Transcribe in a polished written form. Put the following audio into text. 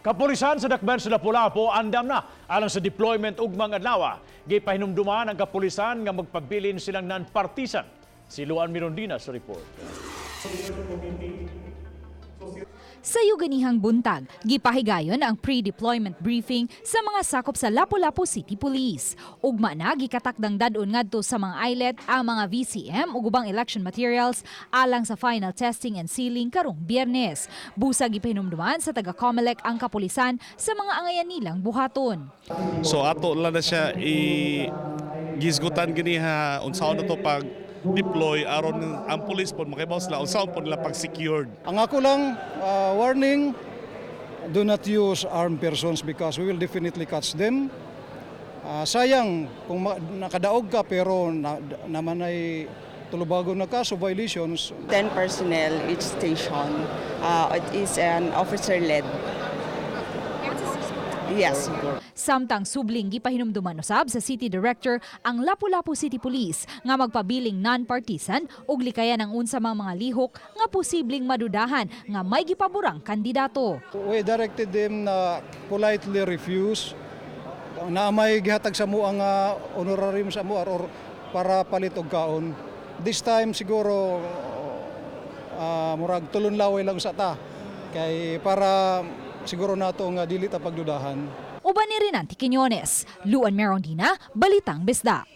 Kapulisan sa Dakbayan sa Lapu-Lapu andam na alang sa deployment ugmang adlaw. Gipahinumduman ang kapulisan nga magpabilin silang non-partisan. Si Luan Mirondina sa report. Sa yuganihang buntag, gipahigayon ang pre-deployment briefing sa mga sakop sa Lapu-Lapu City Police. Ugma na gikatakdang dad-on ngadto sa mga islet ang mga VCM ug ubang election materials alang sa final testing and sealing karong Biyernes. Busa gipahinumduman sa taga COMELEC ang kapulisan sa mga angayan nilang buhaton. So ato lang na siya i gisgutan gini ha, unsaon na to pag deploy aron ang police pod makaibaw sila unsaon pod nila pag secured. Ang ako lang, warning, do not use armed persons because we will definitely catch them. Sayang kung nakadaog ka pero naman ay tulubagon na kaso, violations. 10 personnel each station. It is an officer-led. Yes. Samtang subling gipahinumduman usab sa City Director ang Lapu-Lapu City Police nga magpabiling non-partisan ug likayan ang unsa mang mga lihok nga posibleng madudahan nga may gipaborang kandidato. We directed them na politely refuse na may gihatag sa mo ang honorarium sa mo or para palit og kaon. This time siguro murag tulon laway lang sa ta kay para siguro nato nga dili ta pagdudahan. Uban ni Renante Quiñones, Luan Merondina, Balitang Bisdak.